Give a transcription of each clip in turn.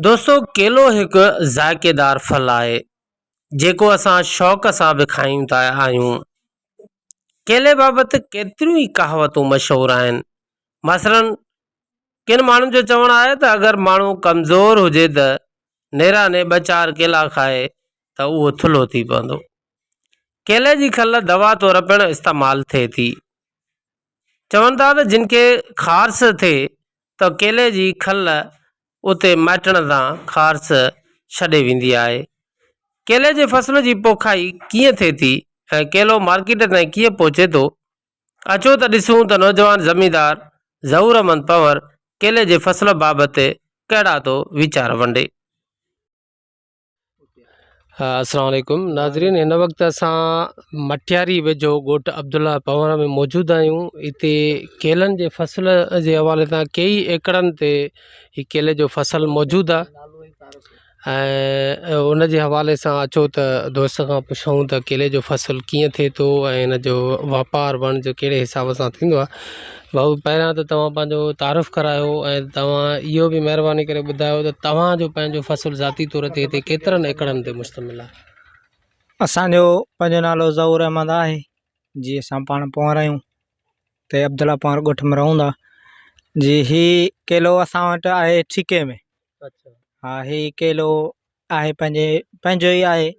دوستو ڪيلو هڪ ذائقيدار ڦل آهي جيڪو اسان شوق سان به کائيون ٿا آهيون. ڪيلي بابت ڪيتريون ئي ڪهاوتون مشهور آهن. مثلاً ڪن ماڻهن جو چوڻ آهي ته اگر ماڻهو ڪمزور هجي ته نيراني ٻه چار ڪيلا کائي ته اهو ٿلهو ٿي پوندو. ڪيلي جي کل دوا طور پڻ استعمال ٿئي ٿي. چون ٿا ته جن کي خارس ٿئي ته ڪيلي جي کل اتي مهٽڻ سان خارس ڇڏي ويندي آهي. ڪيلي جي فصل جي پوکائي ڪيئن ٿئي ٿي ۽ ڪيلو مارڪيٽ تائين ڪيئن پهچي ٿو؟ اچو ته ڏسون ته نوجوان زميندار ظهور احمد پنهور ڪيلي جي فصل بابت ڪهڙا ٿو ويچار ونڊي. السلام عليڪم ناظرين هن وقت اسان مٽياري ويجهو ڳوٺ عبدالله پنهور ۾ موجود آهيون هتي ڪيلن جي فصل جي حوالي سان ڪيئي ايڪڙن تي هي ڪيلي جو فصل موجود آهي ۽ ان جي حوالي سان اچو ته دوست کان پڇون ته ڪيلي جو فصل ڪيئن ٿئي ٿو ۽ هن جو واپار وڻج ڪهڙي حساب سان ٿيندو آهي ڀائو پهريان ته توهان پنهنجو تعارف ڪرايو ۽ توهان اهو به مهرباني ڪري ٻڌايو ته توهان جو پنهنجو فصل ذاتي طور تي هتي ڪيترن ايڪڙن تي مشتمل آهي. اسان جو پنهنجو نالو ظهور احمد آهي جي اسان پاڻ پنهور آهيون تي عبدالله پنهور ڳوٺ ۾ رهون ٿا جي هي ڪيلو اسان وٽ آهي ٺيڪي ۾ ها هي ڪيلو آهي پنهنجي پنهنجو ئي آهي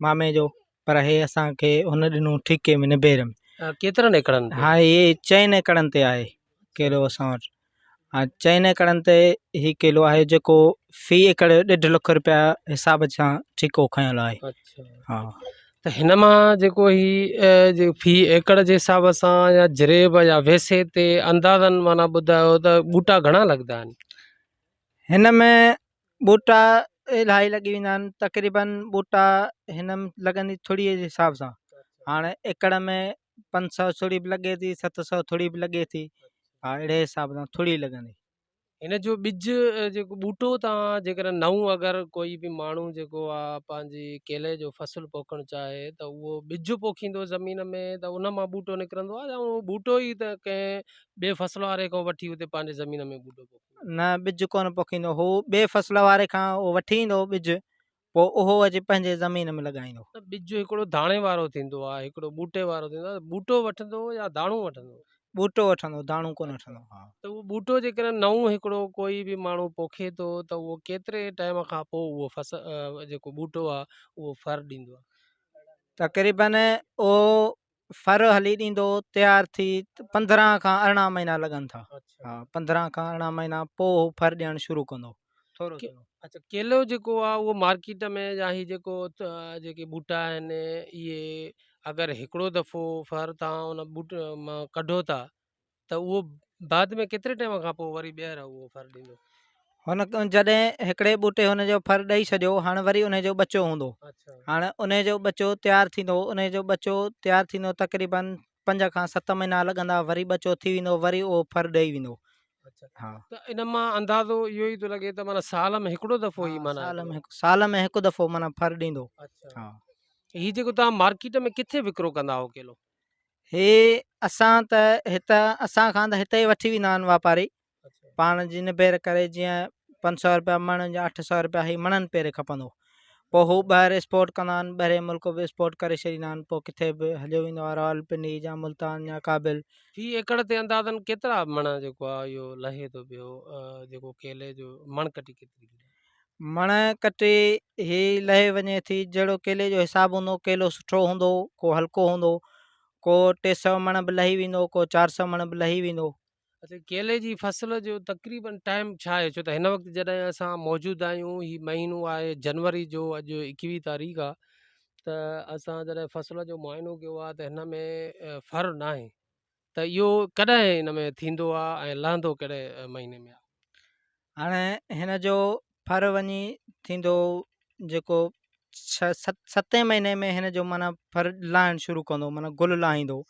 مامي جو پر هي اسان کي هن ڏنو ٺيڪي ۾ نبير ۾. ڪيترن ايڪڙن تي؟ ها هي چئن ايڪڙن تي آهي ڪيلو اسان وٽ. ها چئن ايڪڙن تي هي ڪيلو آهي جيڪو في ايڪڙ ڏيڍ لک روپيا حساب سان ٺيڪو کنيل آهي. اڇا ها ته هن مان جيڪو هي في ايڪڙ جي حساب سان يا جريب يا ويسي تي اندازن معنيٰ ٻڌايو ته ٻوٽا گهڻا لڳندا آهن؟ هن ۾ ٻوٽا الاهي لڳي ويندا آهن تقريبن ٻوٽا هن ۾ لڳندي ٿڙي جي حساب سان هاڻي ايڪڙ ۾ 500 ٿڙي به لڳي ٿي 700 ٿڙي به لڳي ٿي ها اهڙي حساب سان ٿڙي لڳندي. هن جو ٻج جيڪو ٻوٽو تان جيڪڏهن نئون اگر ڪوئي به ماڻهو جيڪو آ پنهنجي ڪيلي جو فصل پوکڻ چاهي ته اهو ٻج پوکيندو زمين ۾ ته ان مان ٻوٽو نڪرندو آ يا اهو ٻوٽو ئي ته ڪنهن ٻئي فصل واري کان وٺي اتي پنهنجي زمين ۾ ٻوٽو پوکيندو. نه ٻج ڪونه پوکيندو هو ٻئي فصل واري کان اهو وٺي ايندو هو ٻج پوء اهو اچي پنهنجي زمين ۾ لڳائيندو. نه ٻج هڪڙو داڻي وارو ٿيندو آهي هڪڙو ٻوٽي وارو ٿيندو آهي ٻوٽو وٺندو يا داڻو وٺندو؟ ٻوٽو وٺندو داڻو ڪونه وٺندو ها. ته اهو ٻوٽو جيڪڏهن نئون هڪڙو ڪوئي به ماڻهو پوکي ٿو ته اهو ڪيتري ٽائيم کان پوء اهو فصل جيڪو ٻوٽو آهي اهو ڦر ڏيندو آهي؟ تقريبن اهو ڦر هلي ڏيندو تيار ٿي 15 کان 18 مهينا لڳن ٿا ها 15 کان 18 مهينا پوء هو ڦر ڏيڻ شروع ڪندو ٿورو ٿورو. اچا ڪيلو جيڪو آ اهو مارڪيٽ ۾ يا هي جيڪو جيڪي ٻوٽا آهن اهي اگر هڪڙو دفعو ڦر تان ان ٻوٽ مان ڪڍو ٿا ته اهو بعد ۾ ڪيتري ٽائيم کان پوء وري ٻيهر اهو ڦر ڏيندو؟ هن جڏهن هڪڙي ٻوٽي هن جو ڦر ڏئي ڇڏيو هاڻ وري ان جو ٻچو هوندو هاڻ ان جو ٻچو تيار ٿيندو ان جو ٻچو تيار ٿيندو تقريبن 5 کان 7 مهينا لڳندا وري ٻچو ٿي ويندو وري اهو ڦر ڏئي ويندو. ها. ته ان مان اندازو اهو ئي ٿو لڳي ته معنيٰ سال ۾ هڪڙو دفعو ئي معنيٰ سال ۾ سال ۾ هڪ دفعو معنيٰ ڦر ڏيندو. ها. هي جيڪو توهان مارڪيٽ ۾ ڪٿي وڪرو ڪندا آهيو ڪيلو؟ هي اسان ته هت اسان کان ته هتي ئي وٺي ويندا آهن واپاري پاڻ جي نبير ڪري جيئن 500 روپيا مڻ يا 800 روپيا هي مڻن پيري کپندو پوء هو ٻاهر اسپورٽ ڪندا آهن ٻاهرين ملڪ به اسپورٽ ڪري ڇڏيندا آهن پوء ڪٿي به هليو ويندو آهي راولپنڊي يا ملتان يا ڪابل. في ايڪڙ تي اندازن ڪيترا مڻ جيڪو آهي اهو لهي ٿو پيو جيڪو ڪيلي جو مڻ ڪٽي ڪيتري ٿي لهي؟ مڻ ڪٽي هي لهي وڃي ٿي جهڙو ڪيلي جو حساب هوندو ڪيلو سٺو هوندو ڪو هلڪو هوندو ڪو 300 مڻ به لهي ويندو ڪو 400 مڻ به لهي ويندو. اچا ڪيلي جي فصل جو تقريبن ٽائيم ڇا آهي ڇو ته هن وقت جڏهن اسان موجود آهيون هي مهينو آهي جنوري جو اڄ 21 تاريخ آهي ته اسان جڏهن فصل جو معائنو ڪيو آهي ته هن ۾ ڦر ناهي ته اهو ڪڏهن هن ۾ ٿيندو آهي ۽ لهندو ڪهڙي مهيني ۾ آهي؟ هاڻي هن جو ڦر وڃي ٿيندو جيڪو ستين مهيني ۾ هن جو معنيٰ ڦر لاهڻ شروع ڪندو معنيٰ گل لاهيندو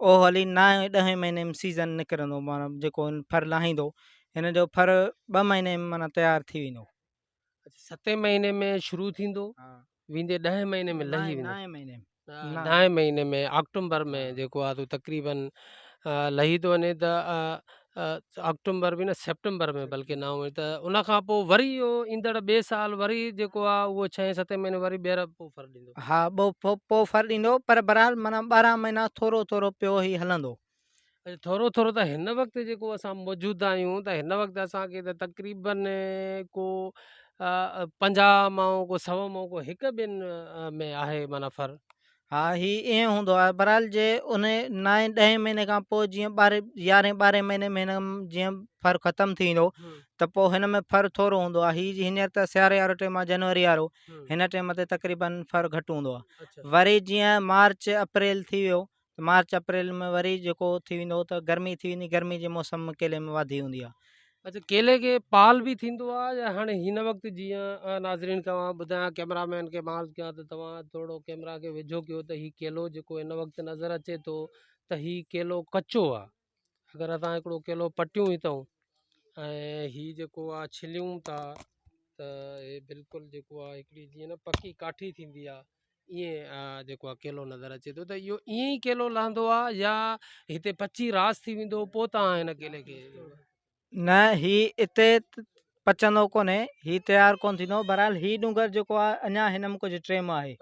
اهو هلي نائين ڏهين مهيني ۾ سيزن نڪرندو معنيٰ جيڪو هن ڦر لاهيندو هن جو ڦر 2 مهيني ۾ معنيٰ تيار ٿي ويندو. ستين مهيني ۾ شروع ٿيندو ويندي ڏهين مهيني ۾ لهي ويندو. نائين مهيني ۾. نائين مهيني ۾ آڪٽومبر ۾ جيڪو آهي سو تقريبن لهي ٿو وڃي ته آڪٽومبر به نه سيپٽمبر ۾ بلڪه نه هئي ته ان کان پوء وري اهو ايندڙ ٻئي سال وري جيڪو آ اهو ڇهين ستين مهيني وري ٻيهر پوء ڦر ڏيندو. ها ٻو پوء ڦر ڏيندو پر بهرحال معنيٰ 12 مهينا ٿورو ٿورو پيو هي هلندو. اچا ٿورو ٿورو ته هن وقت جيڪو اسان موجود آهيون ته هن وقت اسان کي ته تقريبن ڪو 50 مان ڪو 100 مان ڪو هڪ ٻن ۾ آهي معنيٰ ڦر. ها هي ائين هوندو آهي بهرحال جي ان نائين ڏهين مهيني کان پوء جيئن ٻارهين يارهين ٻارهين مهيني ۾ هن جيئن ڦر ختم ٿي ويندو ته پوء هن ۾ ڦر ٿورو هوندو آهي هي هينئر ته سياري وارو ٽيم آهي جنوري وارو هن ٽيم تي تقريبن ڦر گهٽ هوندو آهي وري جيئن مارچ اپريل ٿي ويو ته مارچ اپريل ۾ وري جيڪو ٿي ويندو ته گرمي ٿي ويندي گرمي جي موسم ۾ ڪيلي ۾ واڌي هوندي آهي. اچا ڪيلي کي پال به ٿيندو آ يا هاڻي هن وقت جيئن ناظرين کي مان ٻڌايان ڪيمرا مين کي مان عرض ڪيان ته توهان ٿورو ڪيمرا کي ويجهو ڪيو ته هي ڪيلو جيڪو هن وقت نظر اچي ٿو ته هي ڪيلو ڪچو آ اگر اسان هڪڙو ڪيلو پٽيون هتئون ۽ هي جيڪو آ ڇليون ٿا ته هي بلڪل جيڪو آ هڪڙي جيئن نه پڪي ڪاٺي ٿيندي آ ائين جيڪو آ ڪيلو نظر اچي ٿو ته اهو ائين ئي ڪيلو لهندو آ يا هتي پچي راس ٿي ويندو پوء تان هن ڪيلي کي. نه هي اتي پچندو ڪونهي هي تيار ڪونه ٿيندو بهرحال هي ڏونگر جيڪو آ اڃا هن ۾ ڪجهه ٽيم آهي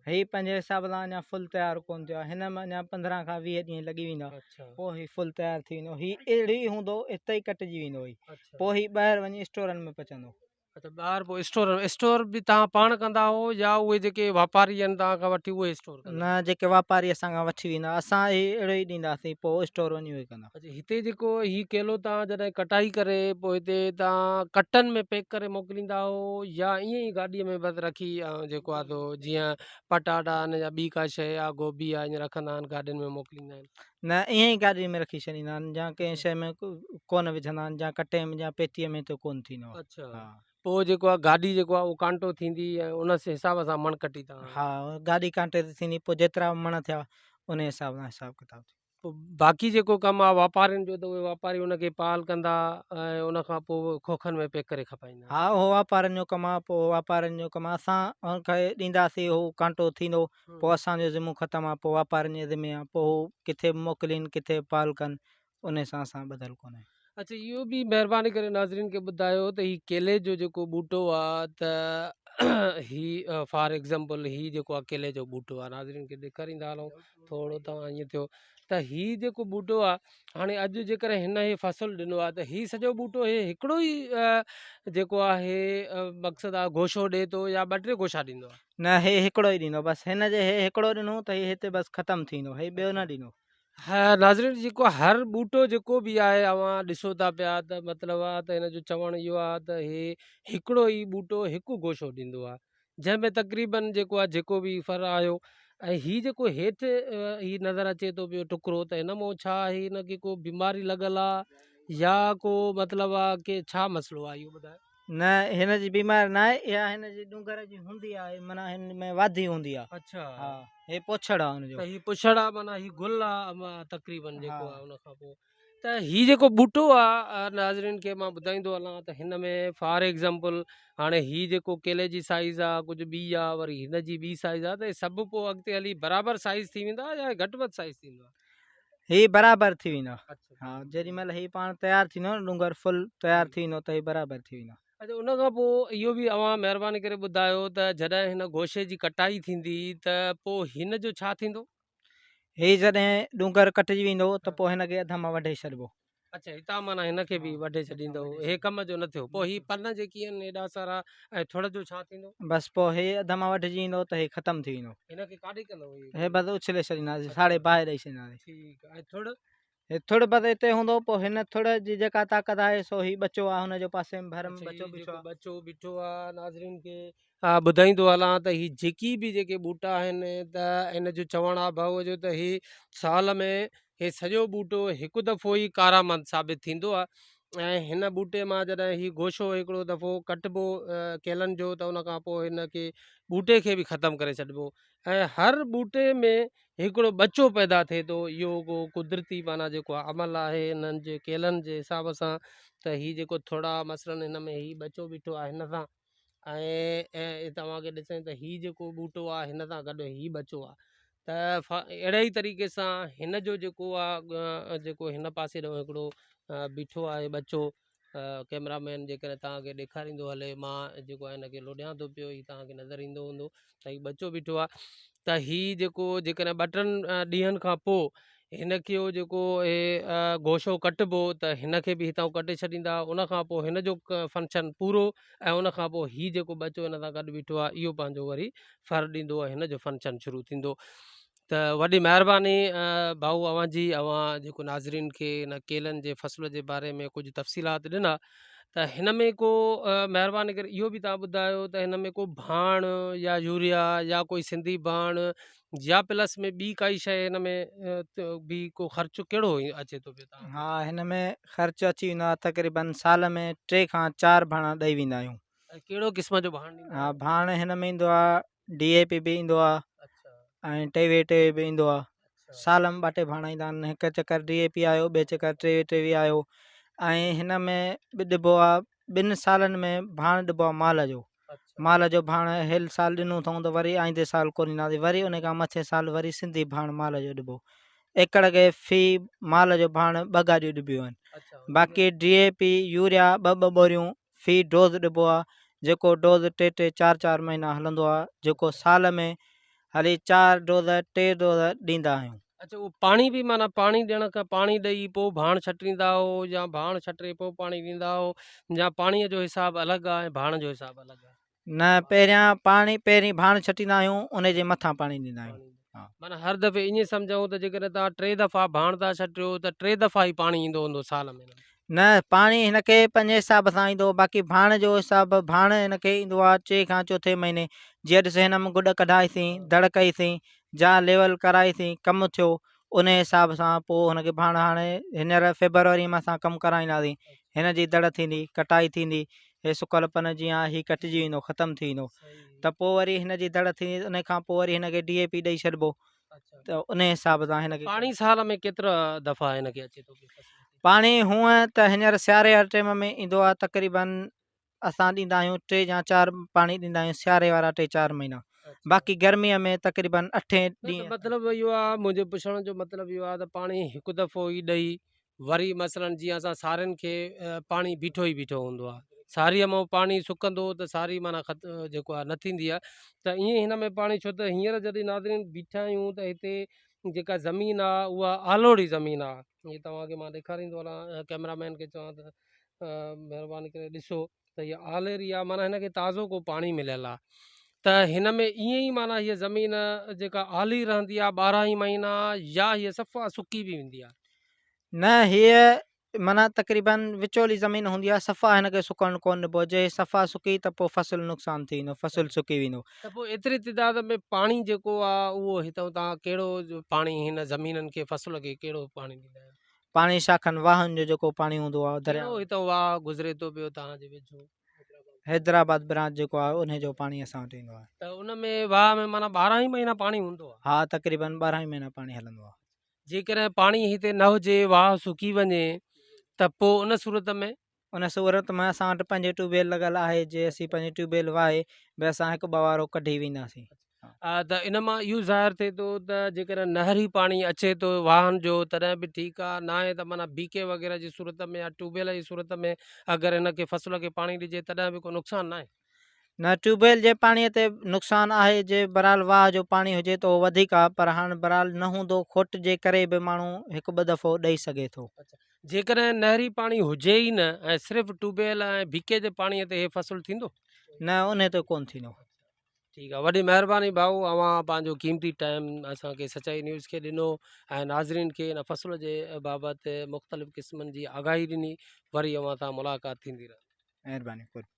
هي پنهنجي حساب سان اڃا فل تيار ڪونه ٿيو آ هن ۾ اڃا 15 کان 20 ڏينهن لڳي ويندا پوء هي فل تيار ٿي ويندو هي اهڙي هوندو اتي ئي ڪٽجي ويندو هي پوء هي ٻاهر وڃي اسٽورن ۾ پچندو. اچا ٻاهر پوء اسٽور اسٽور به توهان پاڻ ڪندا هو يا اهي جيڪي واپاري آهن توهان کان وٺي اهي اسٽور ڪندا؟ نه جيڪي واپاري اسان کان وٺي ويندا اسان اهي اهڙو ئي ڏينداسين پوء اسٽور وڃي اهي ڪندا. اچا هتي جيڪو هي ڪيلو توهان جڏهن ڪٽائي ڪري پوء هتي توهان ڪٽن ۾ پيڪ ڪري موڪليندا هو يا ائين ئي گاڏي ۾ بس رکي ۽ جيڪو آهي سو جيئن پٽاٽا آهن يا ٻي ڪا شيء آهي گوبي آهي ائين رکندا آهن گاڏين ۾ موڪليندا آهن. نه ائين ئي گاڏي ۾ رکي ڇڏيندا آهن يا ڪنهن شيء ۾ ڪونه وجهندا آهن يا ڪٽي ۾ يا پيتيء ۾ ته ڪونه ٿيندو آهي. اڇا پوء جيڪو آهي گاڏي جيڪو آهي اهو ڪانٽو ٿيندي ۽ ان حساب سان مڻ ڪٽي تان. ها گاڏي ڪانٽي تي ٿيندي پوء جيترا مڻ ٿيا ان حساب سان حساب ڪتاب ٿيندو. پوء باقي جيڪو ڪم آهي واپارين جو ته اهي واپاري ان کي پال ڪندا ۽ ان کان پوء کوکن ۾ پيڪ ڪري کپائيندا. ها اهو واپارين جو ڪم آهي پوء واپارين جو ڪم آهي اسان ان کي ڏينداسين هو ڪانٽو ٿيندو پوء اسان جو ذمو ختم آ، پوء واپارين جي ذمي آ، پوء هو ڪٿي به موڪلين ڪٿي به پال ڪن، انهي سان اسان ٻڌل ڪونهي. اڇا اهو به مهرباني ڪري ناظرين کي ٻڌايو ته هي ڪيلي جو جيڪو ٻوٽو آ ته هي فار ايگزامپل هي جيڪو آ ڪيلي جو ٻوٽو آ ناظرين کي ڏيکاريندا هلون ٿورو توهان ائين ٿيو ته هي جيڪو ٻوٽو آ هاڻي اڄ جيڪڏهن هن هي فصل ڏنو آ ته هي سڄو ٻوٽو هي هڪڙو ئي جيڪو آهي مقصد آ گوشو ڏي ٿو يا ٻه ٽي گوشا ڏيندو آ. نه هي هڪڙو ئي ڏيندو بس هن جي هي هڪڙو ڏنو ته هي هتي بس ختم ٿي ويندو هي ٻيو نه ڏيندو. ها ناظرين جيڪو هر ٻوٽو جيڪو به آهي اوهان ڏسو ٿا پيا ته مطلب آ ته هن جو چوڻ اهو آ ته هي هڪڙو ئي ٻوٽو هڪ گوشو ڏيندو آ جنهن ۾ تقريبن جيڪو آ جيڪو به ڦر آيو ۽ هي جيڪو هيٺ هي نظر اچي ٿو پيو ٽڪرو ته هن مان ڇا آهي هن کي ڪو بيماري لڳل آ يا ڪو مطلب آ ڪي ڇا مسئلو آ اهو ٻڌايو. نه هن جي بيماري ناهي اها هن جي ڏونگر جي هوندي آهي معنيٰ هن ۾ واڌي هوندي آهي. اڇا. ها هي پوڇڙ آهي ان جو. ته هي پوڇڙ آهي معنيٰ هي گل آهي تقريبن جيڪو آهي ان کان پوء ته هي جيڪو ٻوٽو آهي ناظرين کي مان ٻڌائيندو هلان ته هن ۾ فار ايگزامپل هاڻي هي جيڪو ڪيلي جي سائيز آهي ڪجهه ٻي آهي وري هن جي ٻي سائيز آهي ته سڀ پوء اڳتي هلي برابر سائيز ٿي ويندا يا گهٽ وڌ سائيز ٿيندو آهي. هي برابر ٿي ويندا. ها جيڏي مهل هي پاڻ تيار ٿيندو نه ڏونگر فل تيار ٿي ويندو ته هي برابر ٿي ويندو. اچا ان کان پوء اهو به اوهان مهرباني ڪري ٻڌايو ته جڏهن هن گوشي جي ڪٽائي ٿيندي ته پوء هن جو ڇا ٿيندو؟ هي جڏهن ڏونگر ڪٽجي ويندو ته پوء هن کي اڌ مان وڍي ڇڏبو. اچا هتان معنيٰ هن کي به وڍي ڇڏيندو هي ڪم جو نه ٿيو پوء هي پن جيڪي آهن هيڏا سارا ۽ ٿڙ جو ڇا ٿيندو؟ بس پوء هي اڌ مان وڍجي ويندو ته هي ختم ٿي ويندو. هن کي ڪاڏي ڪندو هي؟ هي بس اڇلي ڇڏينداسين ساڙي باهه ڏئي ڇڏينداسين. ٺيڪ ۽ ٿڙ؟ هي ٿڙ بس اتي هوندو پوء هن ٿڙ جي جيڪا طاقت آهي سو هي ٻچو آهي هن جو پاسي ۾ ڀر ۾ ٻچو بيٺو آهي. ٻچو بيٺو آهي ناظرين کي ٻڌائيندو هلان ته هي جيڪي به جيڪي ٻوٽا آهن ته ان جو چوڻ آهي ڀائو جو ته هي سال ۾ هي سڄو ٻوٽو هڪ دفعو ئي ڪارآمد ثابت ٿيندو آهي ۽ هن ٻوٽي مان جڏهن هي گوشو هڪڙو دفعو ڪٽبو ڪيلن جو ته ان کان پوء هن کي ٻوٽي کي به ختم ڪري ڇڏبو ۽ هر ٻوٽي ۾ هڪڙو ٻچو پيدا ٿئي ٿو اهو ڪو قدرتي معنيٰ جيڪو عمل آهي انهن جي ڪيلن جي حساب سان ته هي جيڪو ٿڙ آهي مثلاً هن ۾ هي ٻچو بيٺو آهي هن سان ۽ توهان کي ڏسين ته هي جيڪو ٻوٽو آهي هن سان گڏ هي ٻچو آهي ته اهڙي ئي طريقي سان هن جو جيڪو آهي جيڪو هن پاسي ڏانهن هڪڙو بيٺو آهي ٻچو ڪئميرا مين جيڪڏهن توهان کي ڏيکاريندو هلي مان جيڪو آهي هن کي لوڏيان ٿو پيو هي توهان کي نظر ايندو هوندو ته هي ٻچو بيٺو آهي ته هي جيڪو جيڪڏهن ٻه ٽن ڏينهن کان پوء هن کي جيڪو هي گوشو ڪٽبو ته هن کي به هتان ڪٽي ڇڏيندا ان کان پوء هن جو فنڪشن پورو ۽ ان کان پوء هي جيڪو ٻچو هن سان گڏ بيٺو آهي اهو پنهنجو وري ڦر ڏيندو ۽ هن جو فنڪشن شروع ٿيندو ته وڏي مهرباني ڀائو اوهان جي اوهان جيڪو ناظرين کي هن ڪيلن جي فصل جي باري ۾ ڪجهه تفصيلات ڏنا ته هن ۾ ڪو مهرباني ڪري اهو به تان ٻڌايو ته هن ۾ ڪو ڀاڻ يا يوريا يا ڪوئي سنڌي ڀاڻ يا پلس ۾ ٻي ڪائي شيء هن ۾ به ڪو خرچ ڪهڙو اچي ٿو پيو تان ها هن ۾ خرچ اچي ويندو آهي تقريبن سال ۾ 3 کان 4 ڀاڻ ڏئي ويندا آهيون. ڪهڙو قسم جو ڀاڻ ڏيندا ها ڀاڻ هن ۾ ايندو آهي ڊي اي پي به ايندو آ ۽ ٽيويهه ٽيويهه به ايندو آ سال ۾ ٻه ٽي ڀاڻ ايندا آهن هڪ چڪر ڊي اي پي آيو ٻئي چڪر ٽيويهه ٽيويهه آيو ۽ هن ۾ به ڏبو آ ٻن سالن ۾ ڀاڻ ڏبو آ مال جو مال جو ڀاڻ هيل سال ڏنو اٿئون ته وري آئيندي سال ڪونه ڏينداسين وري ان کان مٿي سال وري سنڌي ڀاڻ مال جو ڏبو ايڪڙ کي في مال جو ڀاڻ ٻه گاڏيون ڏبيون آهن باقي ڊي اي پي يوريا ٻه ٻه ٻوريون في ڊوز ڏبو آ جيڪو ڊوز ٽي ٽي چار چار مهينا هلندو آ جيڪو سال ۾ هلي چار ڊوز ٽي ڊوز ڏيندا آهيون. اڇا اهو پاڻي به معنيٰ پاڻي ڏيڻ کان پاڻي ڏئي پوء ڀاڻ ڇٽريندا آهو يا ڀاڻ ڇٽري پوء پاڻي ڏيندا آهو يا پاڻي جو حساب الڳ آ ۽ ڀاڻ جو حساب الڳ آ. نه پهريان پاڻي پهرين ڀاڻ ڇٽيندا آهيون ان جي مٿان پاڻي ڏيندا آهيون. معنيٰ هر دفعي ائين سمجهون ته جيڪڏهن توهان ٽي دفعا ڀاڻ ٿا ڇٽيو ته ٽي دفعا ئي پاڻي ايندو هوندو سال ۾. نه پاڻي هن کي پنهنجي حساب سان ايندو باقي ڀاڻ جو حساب ڀاڻ هن کي ايندو آهي ٽئين کان چوٿين مهيني جيئن ڏس هن ۾ گڏ ڪڍائيسين دڙ ڪئيسين جا ليول ڪرائيسين ڪم ٿيو ان حساب سان پوء هن کي ڀاڻ هاڻي هينئر فيبروري ۾ اسان ڪم ڪرائينداسين هن جي دڙ ٿيندي ڪٽائي ٿيندي هي سڪل پن جيئن آهي هي ڪٽجي ويندو ختم ٿي ويندو ته پوء وري هن جي دڙ ٿيندي ان کان پوء وري هن کي ڊي اي پي ڏئي ڇڏبو ته ان حساب سان هن کي پاڻي سال ۾ ڪيترا دفعا هن کي اچي ٿو؟ پاڻي هونء ته هينئر سياري واري ٽيم ۾ ايندو آهي تقريبن اسان ڏيندا آهيون ٽي يا چار پاڻي ڏيندا آهيون سياري وارا ٽي چار مهينا باقي گرمي ۾ تقريبن اٺين ڏينهن. مطلب اهو آهي منهنجو پڇڻ جو مطلب اهو آهي ته پاڻي هڪ دفعو ئي ڏئي وري مثلا جيئن اسان سارين کي پاڻي بيٺو ئي بيٺو هوندو آهي ساريء مان پاڻي سڪندو ته ساري معنيٰ خط جيڪو آهي نه ٿيندي آهي ته ائين هن ۾ پاڻي ڇو ته هينئر جڏهن ناظرين بيٺا آهيون ته هتي جيڪا زمين آهي اها آلوڙي زمين آهي هي توهان کي مان ڏيکاريندو هلان ڪئميرا مين کي چوان ته مهرباني ڪري ڏسو ته هيء آليري آهي معنيٰ هن کي تازو ڪو پاڻي مليل آهي ته هن ۾ ائين ئي معنيٰ هيء زمين جيڪا آلي رهندي آهي ٻارهن ئي مهينا يا هيء صفا سڪي به ويندي آهي. نه هيء معنيٰ تقريباً وچولي زمين هوندي آهي صفا هن کي سڪڻ ڪونه ڏبو جي صفا سڪي ته پوء فصل نقصان ٿي ويندو فصل سڪي ويندو. ته پوء ايتري تعداد ۾ پاڻي جيڪو آهي اهو هتان تان ڪهڙو پاڻي هن زمينن کي فصل کي ڪهڙو پاڻي ڏيندا آهيو؟ پاڻي شاخن واهن جو جيڪو پاڻي هوندو آهي درياء. ڪهڙو هتان واهه گذري ٿو پيو توهان جي ويجهو؟ حيدرآباد برانچ جيڪو آهي انهي جو پاڻي اسان وٽ ايندو آهي. ته ان ۾ واهه ۾ معنيٰ ٻارهن ئي مهينا پاڻي هوندو آهي؟ ها تقريبن ٻارهن ئي مهينا پاڻي هلندو آهي. جيڪڏهن پاڻي هتي نه هجي واهه سڪي وڃي ته پوء ان صورت ۾؟ ان صورت ۾ اسان وٽ پنهنجي ٽيوب ويل لڳل آهي جي اسين پنهنجي ٽيوب ويل واهي به اسان هڪ ٻه وارو ڪڍي وينداسين. ته ان مان اهو ظاهر ٿئي ٿو ته جيڪڏهن نهري پاڻي اچي ٿو واهن جو تڏهن به ٺيڪ آهي ناهي ته معنيٰ بي ڪي وغيره جي صورت ۾ يا ٽيوب ويل جي صورت ۾ اگر هن کي فصل کي پاڻي ڏجي تڏهن به ڪو نقصان ناهي. نه ٽيوب ويل جي پاڻي تي نقصان آهي جي برحال واهه جو پاڻي هجي ته اهو وڌيڪ آهي پر هاڻ برحال نه هوندو کوٽ جي ڪري به ماڻهو هڪ ٻه دفعو ڏئي سگهي ٿو. جيڪڏهن نهري پاڻي هجي ئي نه ۽ صرف ٽيوب ويل ۽ بي ڪي جي پاڻي تي هي فصل ٿيندو؟ نه انهي تي ڪونه ٿيندو. ٺيڪ آ وڏي مهرباني ڀائو اوهان پنهنجو قيمتي ٽائيم اسان کي سچائي نيوز کي ڏنو ۽ ناظرين کي ان فصل جي بابت مختلف قسمن جي آگاهي ڏني وري اوهان سان ملاقات ٿيندي رهندي. مهرباني قرب.